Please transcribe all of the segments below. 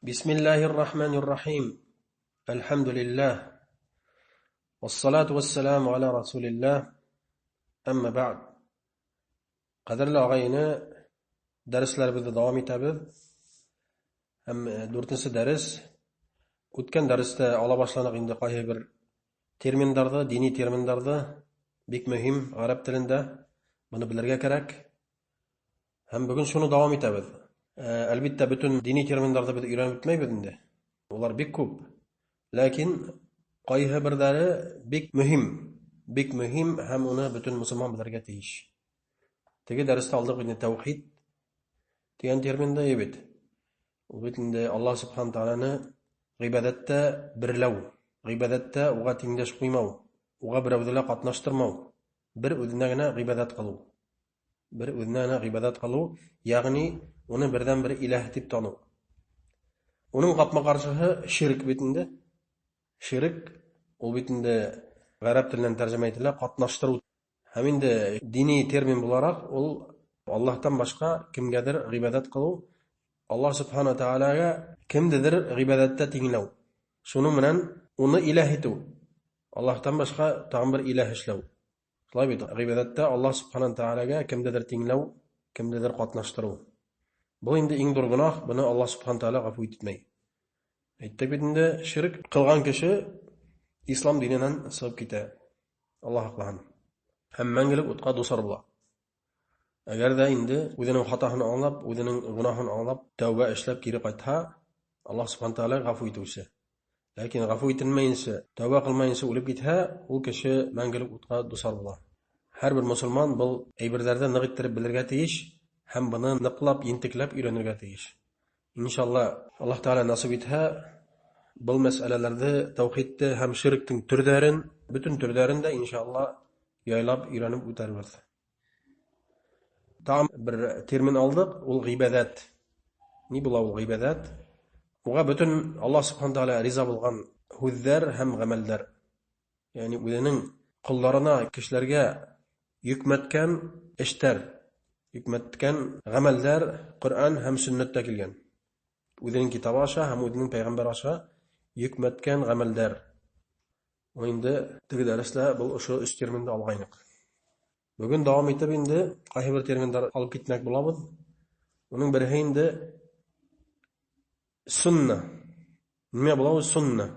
Бисмиллаһир рахманир рахим. Әлхәмдүлилләһ. Вассалату вассаламу аля расулилләһ. Әммә бәгъд. Ҡәҙерле ағай-эне, дәресләребеҙҙе дауам итәбеҙ. Һәм дүртенсе дәрес. Үткән дәрестә ала башланыҡ инде ҡайһы бер терминдарҙы, дини терминдарҙы, бик мөһим ғәрәп телендә. Быны белергә кәрәк. Һәм бөгөн шуны дауам итәбеҙ. Әлбиттә, бөтөн дини терминдарҙы беҙ өйрәнеп бөтмәйбеҙ инде. Улар бик күп. Ләкин ҡайһы берҙәре бик мөһим, бик мөһим һәм уны бөтөн мосолман белергә тейеш. Теге дәрестә алдыҡ инде тәүхид тигән терминды бит. Ул бит инде Аллаһ субхана тәғәләне ғибәҙәттә берләү, ғибәҙәттә уға тиңдәш ҡуймау, уға берәүҙе лә ҡатнаштырмау, бер үҙенә генә ғибәҙәт ҡылыу. Бер үҙенә генә ғибәҙәт ҡылыу, йәғни уны берҙән-бер иләһ тип таныу. Уның ҡапма-ҡаршыһы ширк бит инде. Ширк ул бит инде ғәрәп теленән тәржемә ителә ҡатнаштырыу. Һәм инде дини термин булараҡ ул Аллаһтан башҡа кемгәҙер ғибәҙәт ҡылыу, Аллаһ субхана тәғәләгә кемдедер ғибәҙәттә тиңләү. Шуның менән уны иләһ итеү. Аллаһтан башҡа тағын бер иләһ эшләү. Шулай бит, ғибәҙәттә Аллаһ субхана тәғәләгә кемдедер тиңләү, кемдедер ҡатнаштырыу. Был инде иң ҙур гонаһ, быны Аллаһ субхана тәғәлә ғәфү итмәй. Әйттек бит инде, ширк ҡылған кеше ислам диненән сығып китә. Аллаһ һаҡлаһын. Һәм мәңгелек утҡа дусар була. Әгәр ҙә инде үҙенең хатаһын аңлап, үҙенең гонаһын аңлап, тәүбә эшләп кире ҡайтһа, Аллаһ субхана тәғәлә ғәфү итеүсе. Ләкин ғәфү ителмәйенсә, тәүбә ҡылмайынса үлеп китһә, ул кеше мәңгелек утҡа дусар була. Һәр бер мосолман был әйберҙәрҙе ныҡ иттереп белергә тейеш һәм быны ныҡлап, ентекләп өйрәнергә тейеш. Иншалла, Аллаһ Тәғәлә насип итһә, был мәсьәләләрҙе, тәүхидте һәм ширктең төрҙәрен, бөтөн төрҙәрен дә иншалла яйлап өйрәнеп үтәрбеҙ. Тағын бер термин алдыҡ, ул ғибәҙәт. Ни була ул ғибәҙәт? Уға бөтөн Аллаһ субхана тәғәлә риза булған һүҙҙәр һәм ғәмәлдәр. Йәғни үҙенең ҡолдарына, кешеләргә йөкмәткән эштәр, йөкмәткән ғәмәлдәр Ҡөрьән һәм сөннәттә килгән. Үҙенең китабы аша һәм үҙенең пәйғәмбәр аша йөкмәткән ғәмәлдәр. Ул инде теге дәрестә был ошо өс терминды алғайныҡ. Бөгөн дауам итеп инде ҡайһы бер терминдар алып китмәк булабыҙ. Уның береһе инде сунна. Нимә була ул сунна?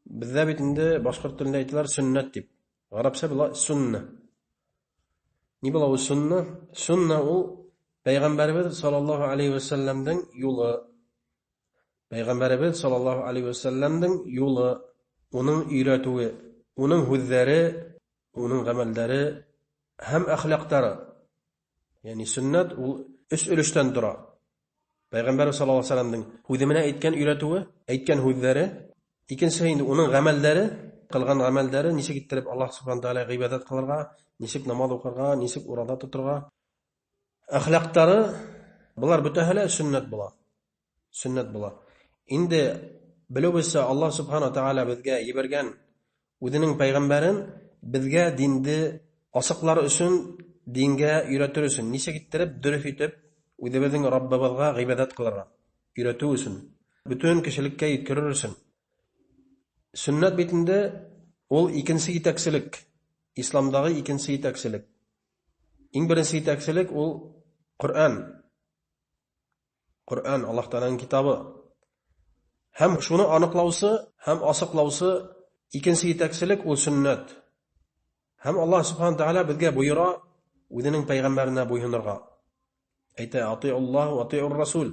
Беҙҙә бит инде башҡорт телендә әйтәләр сөннәт тип. Ғәрәпсә була сунна. Ни була ул сунна? Сунна ул пәйғәмбәребеҙ саллаллаһу алейхи вәсәлләмдең юлы. Пәйғәмбәребеҙ саллаллаһу алейхи вәсәлләмдең юлы, уның өйрәтеүе, уның һүҙҙәре, уның ғәмәлдәре һәм әхлаҡтары. Йәғни сөннәт ул өс өлөштән тора. Пәйғәмбәр саллаллаһу алейхи вәсәлләмдең һүҙе менән әйткән өйрәтеүе, әйткән һүҙҙәре, икенсеһе инде уның ғәмәлдәре, ҡылған ғәмәлдәре, нисек иттереп Аллаһ субхана тәғәлә ғибәҙәт ҡылырға, нисек намаҙ уҡырға, нисек ураҙа тоторға. Әхлаҡтары, былар бөтәһе лә сөннәт була. Сөннәт була. Инде белеүебеҙсә, Аллаһ субхана тәғәлә беҙгә ебәргән үҙенең пәйғәмбәрен беҙгә динде асыҡлар өсөн, дингә өйрәтер өсөн, нисек иттереп дөрөҫ итеп үҙебеҙҙең Раббыбыҙға ғибәҙәт ҡылырға өйрәтеү өсөн, бөтөн кешелеккә еткерер өсөн. Сөннәт бит инде ул икенсе етәкселек, исламдағы икенсе етәкселек. Иң беренсе етәкселек ул Ҡөрьән. Ҡөрьән Аллаһ Тәғәләнең китабы. Һәм шуны аныҡлаусы һәм асыҡлаусы икенсе етәкселек ул сөннәт. Һәм Аллаһ субхана тәғәлә беҙгә бойора үҙенең пәйғәмбәренә буйһонорға. Әйтә: "Атиуллаһ ва атиур расул."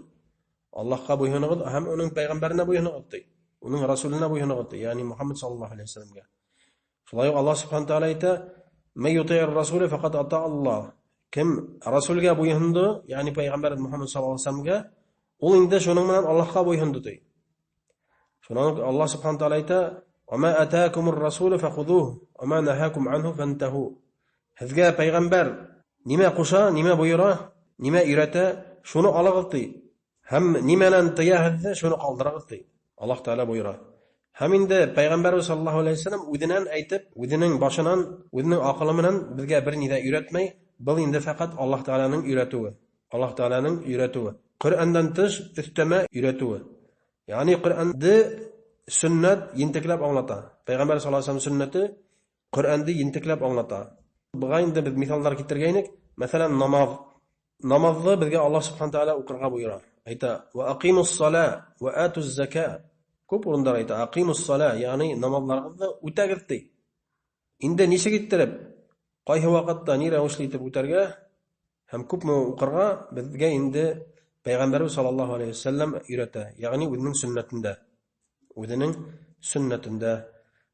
Аллаһҡа буйһоноғоҙ һәм уның пәйғәмбәренә буйһоноғоҙ ти. Уның расулына буйһоноғоҙ ти, йәғни Мухаммад саллаллаһу алейхи вәсәлләмгә. Шулай уҡ Аллаһ субхана тәғәлә әйтә: "Мә ютиир расуле фақад ата Аллаһ." Кем расулгә буйһондо, йәғни пәйғәмбәр Мухаммад саллаллаһу алейхи вәсәлләмгә, ул инде шуның менән Аллаһҡа буйһондо ти. Шунан Аллаһ субхана тәғәлә әйтә: "Ва ма атакумур расулу фахузуһу, ва ма нахакум анху фантаху." Һеҙгә пәйғәмбәр нимә ҡуша, нимә бойора, нимә өйрәтә, шуны алығыҙ ти. Һәм нимәнән тыя һеҙҙе, шуны ҡалдырығыҙ ти. Аллаһ Тәғәлә бойора. Һәм инде пәйғәмбәрбеҙ саллаллаһу алейхи вәсәлләм үҙенән әйтеп, үҙенең башынан, үҙенең аҡылы менән беҙгә бер ни ҙә өйрәтмәй, был инде фәҡәт Аллаһ Тәғәләнең өйрәтеүе. Аллаһ Тәғәләнең өйрәтеүе. Ҡөрьәндән тыш өҫтәмә өйрәтеүе. Ягъни Ҡөрьәнде сөннәт ентекләп аңлата. Пәйғәмбәр саллаллаһу алейһи вәсәлләм сөннәте Ҡөрьәнде ентекләп аңлата. Быға инде беҙ миҫалдар китергәйнек. Мәҫәлән, намаҙ. Намаҙҙы беҙгә Аллаһ субхана тәғәлә уҡырға бойора. Әйтә: "Ва ақимус-сала ва атуз-зака". Күп урындар әйтә: "Ақимус-сала", ягъни намаҙларығыҙҙы үтәгеҙ ти. Инде нисек иттереп, ҡайһы ваҡытта ни рәүешле итеп үтәргә һәм күпме уҡырға беҙгә инде Пәйғәмбәрбеҙ саллаллаһу алейһи вәсәлләм өйрәтә, ягъни үҙенең сөннәтендә. Үҙенең сөннәтендә.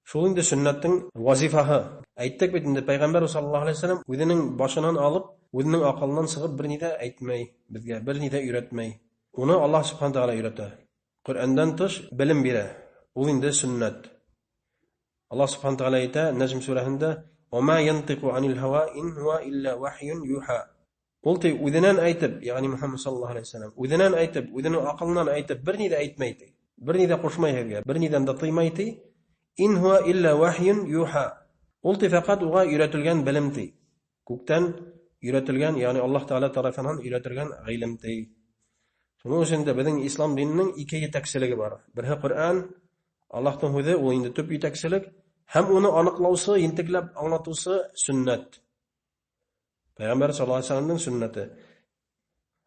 Шул инде сөннәттең вазифаһы. Әйттек бит инде, Пәйғәмбәр саллаллаһу алейһи вәсәлләм үҙенең башынан алып, үҙенең аҡылынан сығып бер ни ҙә әйтмәй беҙгә, бер ни ҙә өйрәтмәй. Уны Аллаһ субхана тәғәлә өйрәтә. Ҡөрьәндән тыш белем бирә. Ул инде сөннәт. Аллаһ субхана тәғәлә әйтә Нәжм сүрәһендә: "Ва ма янтиҡу анил һава ин хуа илля вахйун юха". Ул ти үҙенән әйтеп, ягъни Мухаммад саллаллаһу алейһи вәсәлләм үҙенән әйтеп, үҙенең аҡылынан әйтеп бер ни ҙә әйтмәй ти. Бер ни ҙә ҡушмай һеҙгә, бер ниҙән дә тыймай ти. Ин хуа илля вахйун юха. Ул ти фәҡәт уға өйрәтелгән белем ти. Күктән өйрәтелгән, ягъни Аллаһ Тәғәлә тарафынан өйрәтелгән ғилем ти. Шуның өсөн дә беҙҙең ислам диненең ике етәкселеге бар. Береһе Ҡөрьән, Аллаһтың һүҙе, ул инде төп етәкселек, һәм уны аныҡлаусы, ентекләп аңлатыусы сөннәт. Пәйғәмбәр саллаллаһу алейһи вәсәлләмдең сөннәте.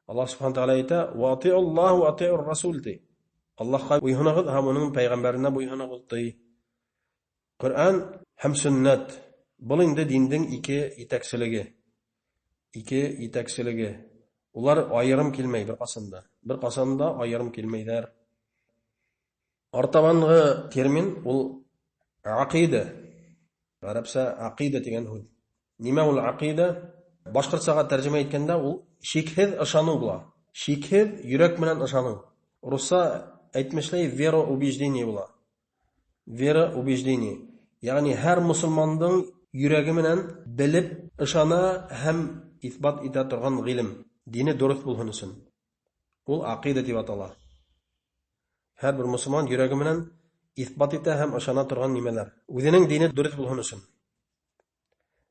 Аллаһ субхана тәғәлә әйтә: "Ва атиуллаһ ва атиур расул" ти. Аллаһҡа буйһонығыҙ һәм уның пәйғәмбәренә буйһонығыҙ ти. Ҡөрьән һәм сөннәт был инде диндең ике етәкселеге. Ике етәкселеге. Улар айырым килмәй бер ҡасан да. Бер ҡасан да айырым килмәйҙәр. Артабанғы термин ул аҡиҙә. Ғәрәпсә аҡиҙә тигән һүҙ. Нимә ул аҡиҙә? Башҡортсаға тәржемә иткәндә ул шикһеҙ ышаныу була. Шикһеҙ йөрәк менән ышаныу. Русса әйтмешләй вера убеждение була. Вера убеждение. Ягъни һәр мосолмандың йөрәге менән белеп ышана һәм иҫбат итә торған ғилем. Дине дөрөҫ булһын өсөн. Ул аҡиҙә тип атала. Һәр бер мосолман йөрәге менән иҫбат итә һәм ышана торған нимәләр. Үҙенең дине дөрөҫ булһын өсөн.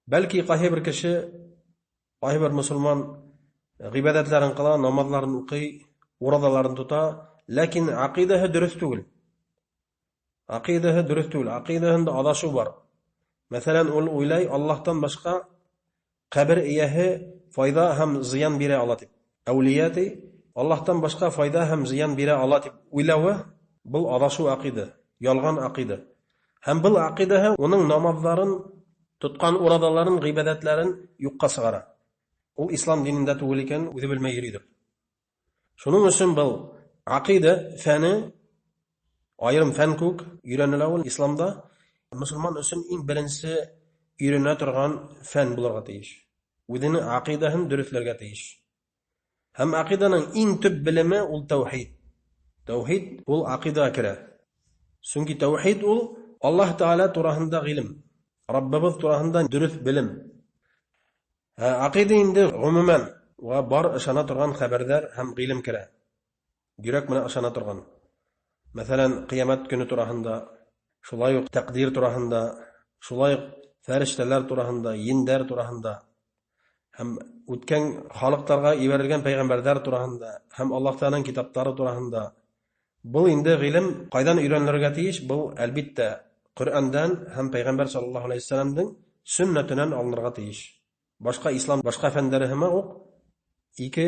Бәлки ҡайһы бер кеше, ҡайһы бер мосолман ғибәҙәтләрен ҡыла, намаҙларын уҡый, ураҙаларын тота, ләкин аҡиҙәһе дөрөҫ түгел. Аҡиҙәһе дөрөҫ түгел. Аҡиҙәһендә аҙашыу бар. Мәҫәлән, ул уйлай, Аллаһтан башҡа ҡәбер эйәһе файҙа һәм зыян бирә ала тип. Әүлиә ти, Аллаһтан башҡа файҙа һәм зыян бирә ала тип уйлауы был аҙашыу аҡиҙә, ялған аҡиҙә. Һәм был аҡиҙәһе уның намаҙҙарын, тотҡан ураҙаларын, ғибәҙәтләрен юҡҡа сығара. Ул ислам динендә түгел икәнен үҙе белмәй йөрөйҙөр. Шуның өсөн был аҡиҙә фәне айырым фән кеүек өйрәнелә ул исламда. Мосолман өсөн иң беренсе өйрәнә торған фән булырға тейеш. Үҙенең аҡиҙәһен дөрөҫләргә тейеш. Һәм аҡиҙәнең иң төп белеме ул тәүхид. Тәүхид ул аҡиҙәгә керә. Сөнки тәүхид ул Аллаһ Тәғәлә тураһында ғилем, Раббыбыҙ тураһында дөрөҫ белем. Аҡиҙә инде ғөмүмән уға бар ышана торған хәбәрҙәр һәм ғилем керә. Йөрәк менән ышана торған. Мәҫәлән, ҡиәмәт көнө тураһында, шулай уҡ тәҡдир тураһында, шулай уҡ фәрештәләр тураһында, ендәр тураһында һәм үткән халыҡтарға ебәрелгән пәйғәмбәрҙәр тураһында һәм Аллаһ Тәғәләнең китаптары тураһында. Был инде ғилем ҡайҙан өйрәнелергә тейеш? Был әлбиттә Ҡөрьәндән һәм Пәйғәмбәр саллаллаһу алейһи вәсәләмдең сөннәтенән алынырға тейеш. Башҡа ислам башҡа фәндәре һымаҡ уҡ ике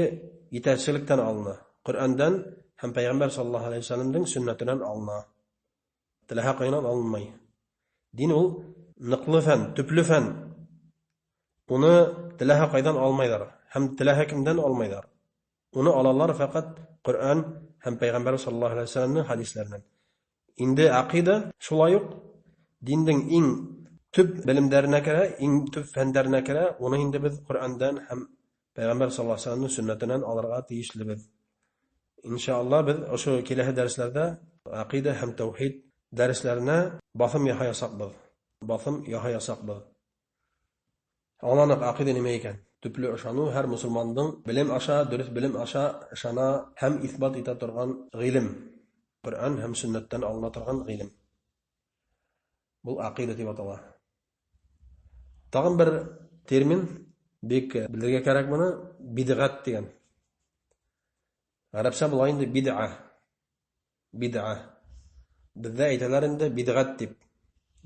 етәкселектән алына. Ҡөрьәндән һәм Пәйғәмбәр саллаллаһу алейһи вәсәләмдең сөннәтенән алына. Теләһә ҡайҙан алынмай. Дин ул ныҡлы фән, төплө фән. Уны теләһә ҡайҙан алмайҙар һәм теләһә кемдән алмайҙар. Уны алалар фәҡәт Ҡөрьән һәм Пәйғәмбәр саллаллаһу алейһи вәсәләмдең хәдисләренән. Инде аҡиҙә шулай уҡ диндең иң төп белемдәренә керә, иң төп фәндәренә керә. Уны инде беҙ Ҡөрьәндән һәм Пәйғәмбәр саллаллаһу алейһи вәсәләмдең сөннәтенән алырға тейешлебеҙ. Иншалла беҙ ошо киләһе дәресләрҙә аҡиҙә һәм тәүхид дәресләренә баҫым яһаясаҡбыҙ. Баҫым яһаясаҡбыҙ. Аңланыҡ аҡиҙә нимә икән? Төплө ышаныу һәр мосолмандың белем аша, дөрөҫ белем аша ышана һәм иҫбат итә торған ғилем. Ҡөрьән һәм сөннәттән алына торған ғилем. Был аҡиҙә тип атала. Тағын бер термин бик белергә кәрәк быны, бидғәт тигән. Ғәрәпсә була инде бидға. Бидға. Беҙҙә әйтәләр инде бидғәт тип.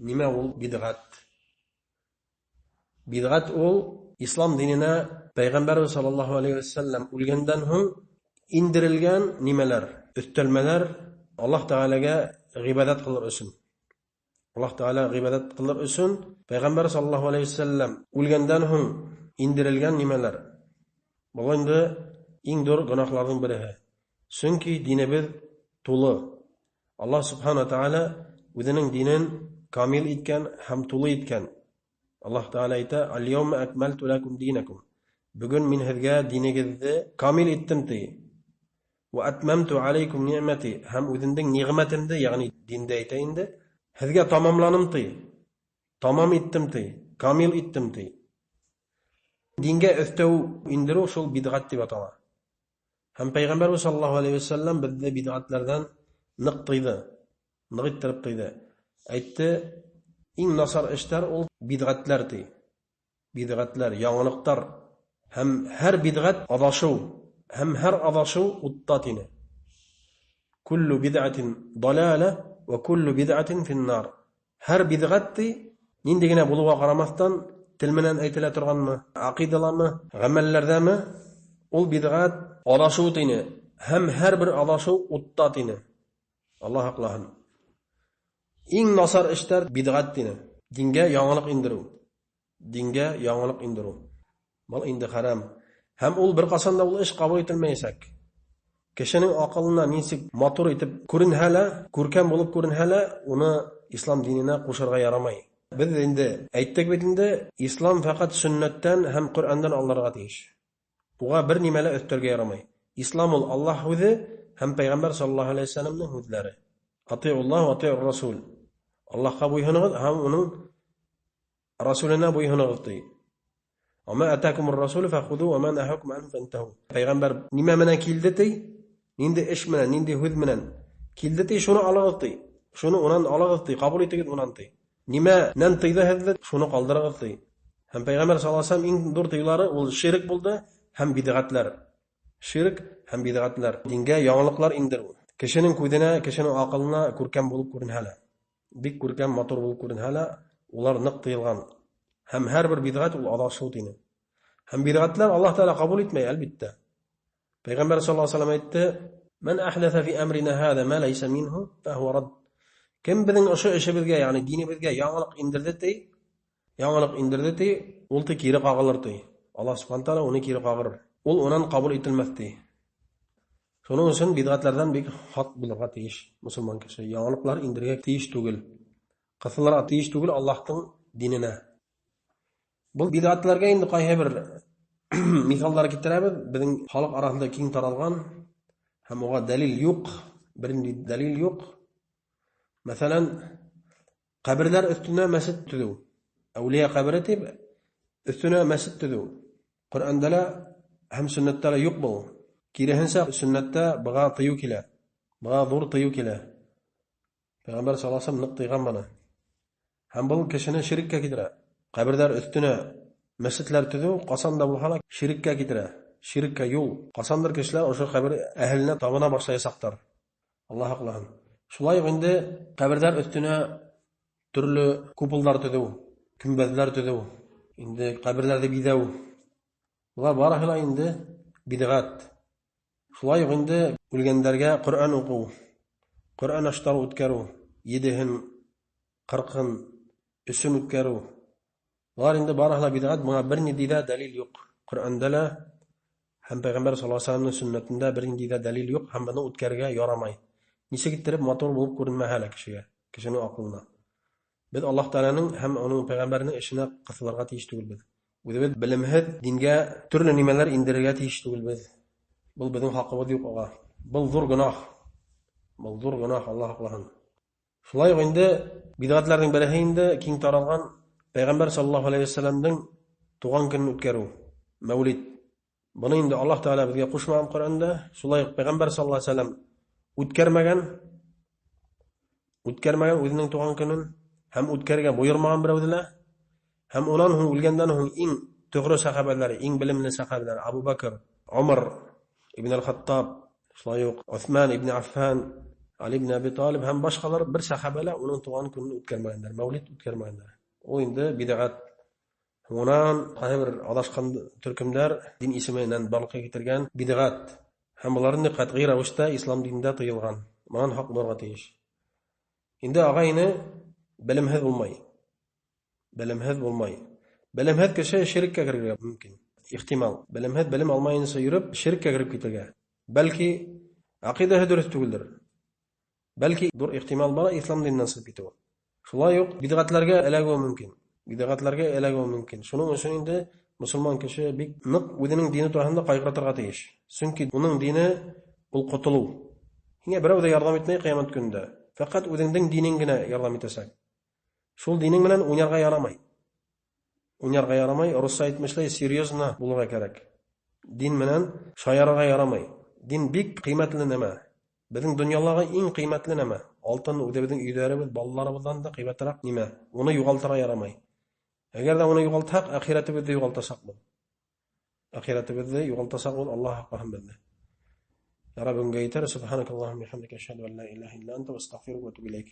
Нимә ул бидғәт? Бидғәт ул ислам диненә Пәйғәмбәрбеҙ саллаллаһу алейхи вәсәлләм үлгәндән һуң индерелгән нимәләр, өҫтәлмәләр Аллаһ Тәғәләгә ғибәҙәт ҡылыр өсөн. Аллаһ Тәғәлә ғибәҙәт ҡылыр өсөн Пәйғәмбәр саллаллаһу алейхи вәсәлләм үлгәндән һуң индерелгән нимәләр. Был инде иң ҙур гонаһларҙың береһе. Сөнки динебеҙ тулы. Аллаһ Субхана Тәғәлә үҙенең динен камил иткән һәм тулы иткән. Аллаһ Тәғәлә әйтә: "Аль-яума акмалту лакум динакум." Бөгөн мин һеҙгә динегеҙҙе камил иттем ти. Ва атмамту алейкум ни'мати. Һәм үҙемдең ниғмәтемде, ягъни динде әйтә инде, һеҙгә тамамланым ти. Тамам иттем ти, камил иттем ти. Дингә өҫтәү индереү шул бидғәт тип атала. Һәм Пәйғәмбәрбеҙ саллаллаһу алейхи вәсәлләм беҙҙе бидғәтләрҙән ныҡ тыйҙы, ныҡ иттереп тыйҙы. Әйтте, иң насар эштәр ул бидғәтләр ти. Бидғәтләр, яңылыҡтар. Һәм һәр бидғәт аҙашыу, һәм һәр аҙашыу утта тине. Куллу бидғәтин далала ва куллу бидғәтин финнар. Һәр бидғәт ти, ниндәй генә булыуға ҡарамаҫтан, тел менән әйтелә торғанмы, аҡиҙаламы, ғәмәлләрҙәме, ул бидғәт аҙашыу тине. Һәм һәр бер аҙашыу утта тине. Аллаһ һаҡлаһын. Иң насар эштәр бидғәт тине. Дингә яңылыҡ индереү. Дингә яңылыҡ индереү. Был инде харам. Һәм ул бер ҡасан да ул эш ҡабул ителмәйәсәк. Кешенең аҡылына нисек матур итеп күренһә лә, күркәм булып күренһә лә, уны ислам диненә ҡушырға ярамай. Беҙ инде әйттек бит инде, ислам фәҡәт сөннәттән һәм Ҡөрьәндән алынырға тейеш. Уға бер нимә лә өҫтәргә ярамай. Ислам ул Аллаһ һүҙе һәм Пәйғәмбәр саллаллаһу алейхи вәсәлләмдең һүҙҙәре. Атиуллаһ ва атиур расул. Аллаһҡа буйһоноғоҙ һәм уның расуленә буйһоноғоҙ ти. Ама атакумур расул фахуду ва ма нахакум анху фантаху. Пәйғәмбәр нимә менән килде ти? Ниндәй эш менән, ниндәй һүҙ менән килде ти, шуны алығыҙ ти. Шуны унан алығыҙ ти, ҡабул итегеҙ унан ти. Нимәнән тыйҙы һеҙҙе, шуны ҡалдырығыҙ ти. Һәм Пәйғәмбәр саллаллаһу алейһи вәсәлләм иң ҙур тыйыулары ул ширк булды һәм бидғәтләр. Ширк һәм бидғәтләр. Дингә яңылыҡлар индереү. Кешенең күҙенә, кешенең аҡылына күркәм булып күренһә лә, бик күркәм, матур булып күренһә лә, улар ныҡ тыйылған. Һәм һәр бер бидғәт ул аҙашыу тине. Һәм бидғәтләр Аллаһ Тәғәлә ҡабул итмәй, әлбиттә. Пәйғәмбәр саллаллаһу алейһи вәсәлләм әйтте: "Ман ахдаса фи амрина һаза ма лайса минһу фахуа рад." Кем беҙҙең ошо эшебеҙгә, ягъни динебеҙгә яңылыҡ индерҙе ти, яңылыҡ индерҙе ти, ул ти кире ҡағылыр ти. Аллаһ Субхана Тәғәлә уны кире ҡағыр. Ул унан ҡабул ителмәҫ ти. Шуның өсөн бидғәтләрҙән бик һаҡ булырға тейеш мосолман кеше. Яңылыҡлар индерергә тейеш түгел. Ҡыҫылырға тейеш түгел Аллаһтың диненә. Был бидғәтләргә инде ҡайһы бер миҫалдар килтерәбеҙ. Беҙҙең халыҡ араһында киң таралған һәм уға дәлил юҡ, бер нинди дәлил юҡ. Мәҫәлән, ҡәберләр өҫтөнә мәсет төҙөү. Әүлиә ҡәбере тип өҫтөнә мәсет төҙөү. Ҡөрьәндә лә һәм сөннәттә лә юҡ был. Киреһенсә, сөннәттә быға тыйыу килә. Быға ҙур тыйыу килә. Пәйғәмбәр саллаллаһу алейһи вәсәлләм ныҡ тыйған быны. Һәм был кешене ширккә килтерә. Ҡәберҙәр өҫтөнә мәсетләр төҙөү ҡасан да булһа ла ширккә килтерә. Ширккә юл. Ҡасандыр кешеләр ошо ҡәбер әһеленә табына башлаясаҡтар. Аллаһ һаҡлаһын. Шулай уҡ инде ҡәберҙәр өҫтөнә төрлө куполдар төҙөү, көмбәҙләр төҙөү, инде ҡәберҙәрҙе биҙәү. Улар барыһы ла инде бидғәт. Шулай уҡ инде үлгәндәргә Ҡөрьән уҡыу, Ҡөрьән аштары үткәреү, 7-һен, 40-ын, 3-өн үткәреү. Улар инде барыһы ла бидғәт, быға бер ниндәй ҙә дәлил юҡ. Ҡөрьәндә лә һәм Пәйғәмбәр саллаллаһу алейһи вәсәлләмдең сөннәтендә бер ниндәй ҙә дәлил юҡ һәм быны үткәрергә ярамай. Нисек иттереп матур булып күренмәһә лә кешегә, кешенең аҡылына. Беҙ Аллаһ Тәғәләнең һәм уның пәйғәмбәренең эшенә ҡыҫылырға тейеш түгелбеҙ. Үҙебеҙ белемһеҙ дингә төрлө нимәләр индерергә тейеш түгелбеҙ. Был беҙҙең хаҡыбыҙ юҡ уға. Был ҙур гонаһ. Был ҙур гонаһ, Аллаһ һаҡлаһын. Шулай уҡ инде бидғәтләрҙең береһе инде киң таралған Пәйғәмбәр саллаллаһу алейһи вәсәлләмдең тыуған көнөн үткәреү, мәүлид. Быны инде Аллаһ Тәғәлә беҙгә ҡушмаған Ҡөрьәндә, шулай уҡ Пәйғәмбәр саллаллаһу алейһи вәсәлләм үткәрмәгән үҙенең тыуған көнөн һәм үткәрергә бойормаған берәүҙе лә. Һәм унан һуң үлгәндән һуң иң тоғро сәхәбәләре, иң белемле сәхәбәләр Абу Бакр, Умар ибн аль-Хаттаб, шулай уҡ Уҫман ибн Аффан Али ибн Әби Талиб һәм башҡалар бер сәхәбә лә уның тыуған көнөн үткәрмәгәндәр, мәүлид үткәрмәгәндәр. Ул инде бидғәт. Һуңынан ҡайһы бер аҙашҡан төркөмдәр дин исеменән барлыҡҡа килтергән бидғәт. Һәм былар инде ҡәтғи рәүештә ислам динендә тыйылған. Бынан һаҡ булырға тейеш. Инде ағай-эне белемһеҙ булмай. Белемһеҙ булмай. Белемһеҙ кеше ширккә керергә мөмкин. Ихтимал. Белемһеҙ белем алмайынса йөрөп ширккә кереп китергә. Бәлки аҡиҙәһе дөрөҫ түгелдер. Бәлки ҙур ихтимал бар ислам диненән сығып китеүе. Шулай уҡ бидғәтләргә эләгеүе мөмкин. Бидғәтләргә эләгеүе мөмкин. Шуның өсөн инде мосолман кеше бик ныҡ үҙенең дине тураһында ҡайғыртырға тейеш. Сөнки уның дине ул ҡотолоу. Һиңә берәү ҙә ярҙам итмәй ҡиәмәт көнөндә. Фәҡәт үҙеңдең динең генә ярҙам итәсәк. Шул динең менән уйнарға ярамай. Уйнарға ярамай, русса әйтмешләй, серьезно булырға кәрәк. Дин менән шаярырға ярамай. Дин бик ҡиммәтле нәмә. Беҙҙең донъялағы иң ҡиммәтле нәмә. Алтын үҙебеҙҙең өйҙәребеҙ, балаларыбыҙҙан да ҡиммәтерәк нимә. Уны юғалтырға ярамай. Әгәр ҙә уны юғалтһаҡ, әхирәтебеҙҙе юғалтасаҡбыҙ. Әхирәтебеҙҙе юғалтасаҡбыҙ, Аллаһ һаҡлаһын беҙҙе. Ярай, бөгөнгә етәр. Субханакаллахумма бихамдика, ашһаду ан ла илаһа илля анта, ва астағфирука ва атубу иләйк.